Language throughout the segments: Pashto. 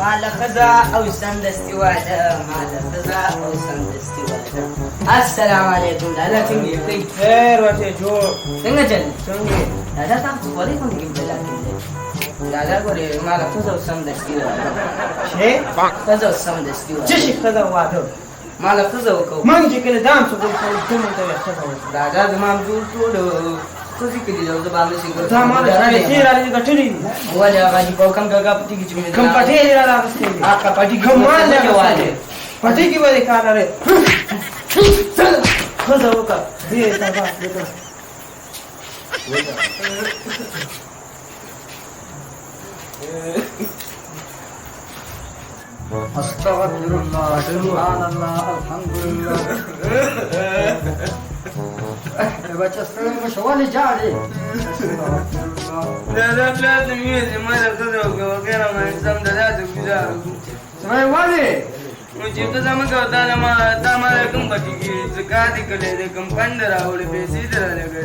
ماله ښځه او سمدستي واده، ماله ښځه او سمدستي واده. السلام علیکم لالا، څنګه یې؟ ښه یې؟ خیر ورته جوړ. څنګه چل؟ څنګه یې؟ لالا، تا خو خولۍ غوندې کې بلا کې دی. لالا ګورې، ماله ښځه او سمدستي واده. چې ښځه او سمدستي واده. څه شي ښځه واده؟ ماله ښځه وکړو. موږ چې کله دام څه ګل کوو، ته موږ ته وایې ښځه وکړه. لالا، زما همزول ټول ښځې کړي دي او زه به همداسې ګرځم. تا ما له پیسې را ګټلې دي. ولې هغه چې په کوم کاکا پټي کې چې مې کوم پټې دې را راغستې دي؟ هغه پټي کې کوم مال دې کې اخیستی دی؟ والې. پټې کې به دې کار لرې. ښځه وکړه، ډېر تباه وکړه. استغفر الله، سبحان الله، الحمد لله. بچه، ستړی مه شه، ولې ژاړې؟ استغفر الله. لالا، پلار ته مې وویل چې ماله ښځه وکړه، وغیره ما سم د لاسه ګوزار وکړو. سړی ولې؟ نو چې ښځه مه کوه، تا له ما تا ما له کوم پټي کې زکات دې کړی دی، کوم فنډ راوړی، پیسې دې رالګړې.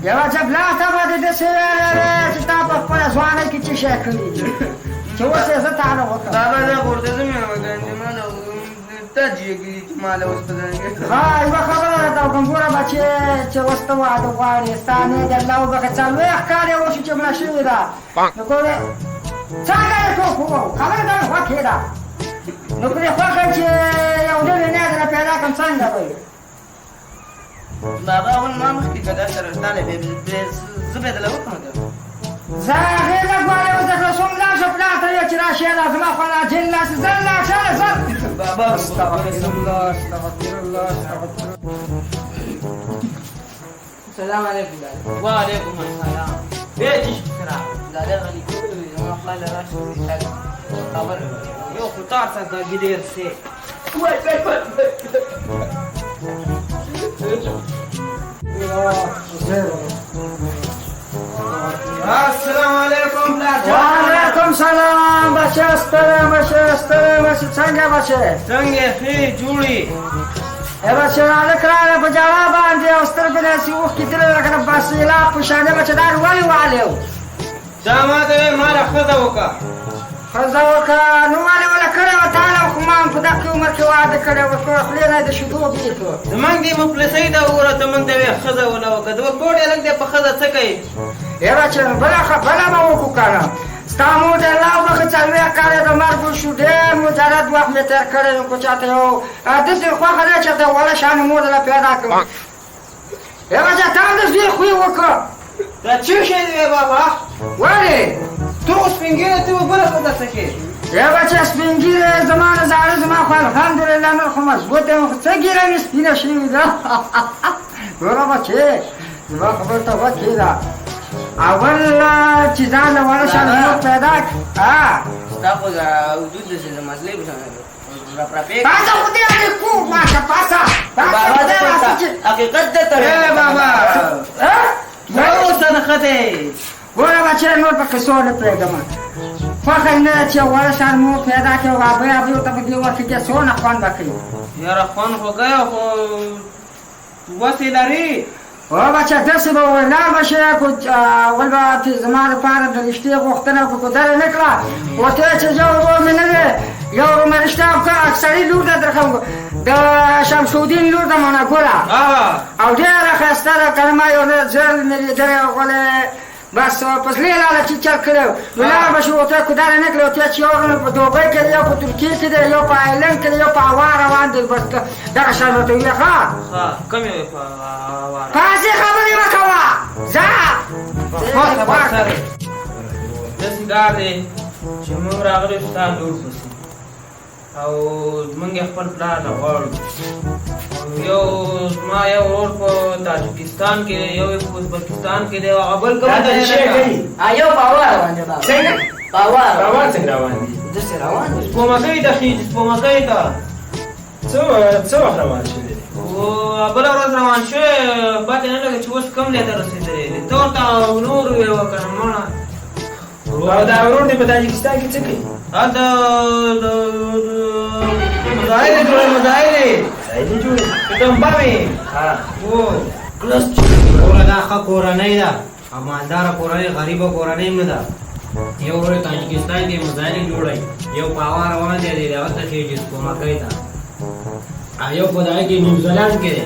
یوه چې پلار ته به دې داسې ویلی چې تا په خپله ځوانۍ کې څه شی کړي دي چې اوس یې زه تا نه وکړم. بابا، دا خو ورته زه مې وکړم چې ما له تا چې کړي چې ما له اوس په ځان کې. ها، یوه خبره درته وکړم. ګوره بچې، چې اوس ته واده غواړې، ستا نه د الله وبخښه، 40 کاله یې وشو چې مړه شوې ده. نو ګوره څنګه یې ټوپ ووهو، خبره ته مې خوښې ده. نو که دې خوښه چې یو نوی نه درته پیدا کړم، څنګه به وي؟ بابا، اول ما مخکې که دا سره تا له زه به درله وکړم که زه هغې لږ والې اوس درته څوم. لاړ شه، پلار ته ویې چې راشې را زما خو راجل لاس. زر لاړ شه، زر. بابا، استغفر الله، استغفر الله، استغفر الله. السلام علیکم لالا. وعلیکم السلام. بیا چې سره. لالا، غلي کول زما خپل راشه خبر. یو خو تار څه د ګډیر سي. وای وای وای. السلام علیکم پلار جان. وعلیکم سلام بچه، ستړی مه شې، ستړی مه شې. څنګه بچې؟ څنګه یې؟ ښې جوړې؟ ای بچې، هلک راغی په ژړا باندې او سترګې داسې اوښکې تللې لکه د بسیلا په شان. بچې، دا ولې والې و؟ دا ما ته وایې ماله ښځه وکړه. ښځه وکړه، نو ولې وله کړې وه؟ تا له خو ما هم په دقې عمر کې واده کړی و، ټوله خولې نه د شیدو بېل کړو. زمونږ دې مفلسۍ ته وګوره، ته مونږ ته وایې ښځه وله وکړه. د ورکوټ هلک دی، په ښځه څه کوي؟ ای بچې، نو بله به وکړو که نه. ستا مور دې الله وبخښي، 40 کاله د مرګ وشو، ډېر مجرد وخت مې تېر کړی. نو که چاته یو داسې خوښه ده چې د وړه شان مور درله پیدا کړم. ای بچه، تا هم د زوی خوی وکړه. دا څه شی دی بابا؟ ولې؟ ته خو سپین ږیری، ته به بله ښځه څه کوې؟ ای بچه، سپین ږیری زما نه زاړه، زما خو الحمدلله نور خو مضبوط یم، خو څه ږیره مې سپینه شوې ده. ګوره بچې، زما خبرو ته غوږ کښېږده. اول چې ځان له وړه شان مور پیدا کړه. ستا خو دا وجود داسې د مزلې په شان رپرپې. پاسه، خدای دې کو ماشه، پاسه پاسه. بابا، خدای زه راسي ورته چې حقیقت درته ای بابا، ها؟ اوس نه ښه دی. ګوره بچې، نور په قصو نه پرېږدم. خوښه یې نه ده چې وړه شان مور پیدا کړي او ابۍ ابۍ ورته په دې وخت کې څونه خوند به کوي. یاره، خوند خو کوي، خو وسې لري. او بچه، داسې به ووایې، لاړ به شې، اول به ترې زما لپاره د رشتې غوښتنه وکړه. کوتره نه کړه، ورته وایه چې یو ورور مې نه دی، یو ورور مې رشته وکړه، سړي لور ده درښم، د شمس الدین لور ده مونا ګله، او ډېره ښایسته ده. که نه ما یو نه ځل مې لیدلی، غولې بس په زړه یې لاله چې چل کړی. نو لاړ به شو، ورته کوتره نه کړې، ورته چې یو ورور مې په دوبۍ کې دی، یو په ترکیې کې دی، یو په آیرلنډ کې دی، یو په هوا روان دی. بس دغه شان ورته ووایه. ښه ښه، کوم یو په هوا؟ پاسې خبرې مه کوه، ځه. داسې کار دی چې موږ راغلي یو ستا لور پسې، او موږ یې خپل پلار له غواړو. یو زما یو ورور په تاجکستان کې دی، یو یې په ازبکستان کې دی، او هغه بل کوم ځای دی؟ یو په هوا روان دی بابا. څنګه؟ په هوا. روان؟ څنګه روان دي؟ داسې روان دي. سپوږمکۍ ته خېژي، سپوږمکۍ ته. څه وخت روان شوی دی؟ بله ورځ روان شوی، پته نه لګي چې اوس کوم ځای ته رسېدلی دی. ته ورته نور ویې وکړه مړه. او دا ورور دې په تاجکستان کې څه کوي؟ هلته مزایلې جوړوي، مزایلې. مزایلې جوړوي؟ ټمبه مې. ها. ګوره، دا ښه کورنۍ ده او مالداره کورنۍ، غریبه کورنۍ هم نه ده. یو ورور تاجکستان کې مزاري جوړی، یو په هوا روان دی، دی هغه ته خېژي سپوږمکۍ ته، او یو په دغه کې نیوزیلنډ کې دی.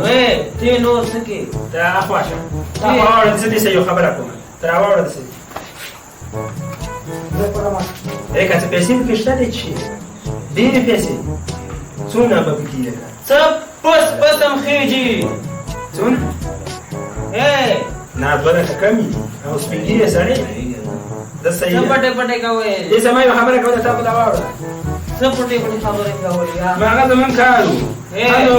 ای ته نور څه کې؟ ته اخوا شه، ته واوړه، څه دې یو خبره کوم، ته راواوړه څه دي. ای که څه پیسې پکې شته دی چې ډېرې پیسې، څونه به پکې لکه څه پس پس هم خېژي؟ څونه؟ ای نه، دوه لکه کمې دي، او سپین ږیری سړی دی، دا صحیح څه ده. پټې پټې کوې؟ دې زما یوه خبره کوله، تا به دا واوړه. څه پټې پټې خبرې کولې؟ نو هغه زمونږ کار و. نو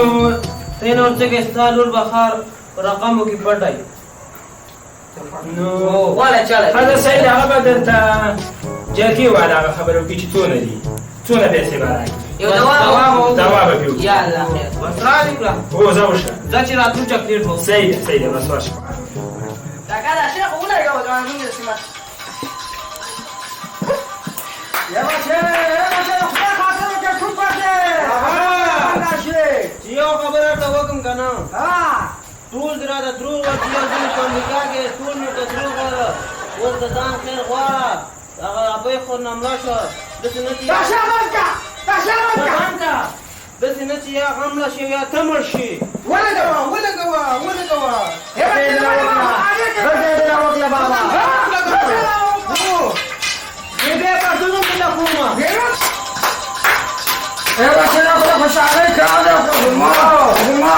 ته نور څه کې؟ ستا لور به ښار په رقمو کې پټه وي. نو والا چاله ښه صحیح ده، هغه به درته جرګې والا هغه خبره وکړي چې څونه دي، څونه پیسې به راکړي. یو دوا دوا به پرې وکړي. یا الله خیر. بس را دې کړه. هو، ځه وشه. ځه چې راتلو چاکلیټ به. صحیح ده، صحیح ده، بس ورشه. کاکا دا شیخ ولګوه، زما موږ سیمه. یا بچې، یا بچې، خدای خاطر وکړه، ټوپ پاتې راشي. چې یو خبره درته وکړم که نه؟ ها. ټول دې راته دروغ وایي چې یو ځل په امریکا کې ټول مې ورته دروغ وویل. اوس د ځان خیر غواړه، هغه ابۍ خو نه مړه شوه، داسې نه چې دا شیخ ورکړه، دا شیخ ورکړه. ځان ته داسې نه چې یا غم مړه شي یا ته مړ شي. ولګوه، ولګوه، ولګوه. یا بچې، ښځه دې راوکړه بابا. دې بیا پښتونو کې نه کومه. ای بچې، دا خو خوشحالۍ کار دی، خو زما زما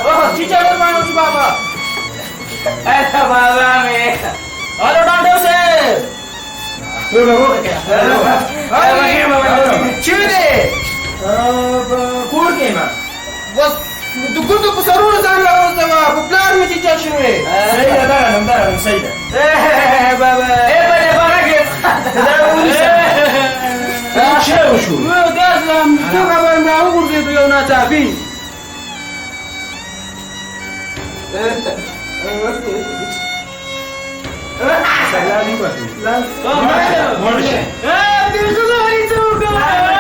بابا چیچا ورمانو بابا. بابا مې هلو ډاکټر صاحب. چیرې دی؟ کور کې یم. بس د ګوتو په سرونو ځان راورسوه، په پلار مې چیچا شوې. صحیح ده، دا راځم، دا راځم، صحیح ده. بابا ای په دې باره کې دا ونیسه، څه وشو؟ نو داسې دغه باندې راوغورځېدو یو ناڅاپي. سلام. مړ شه. دې ښځه ولې څه وکړه؟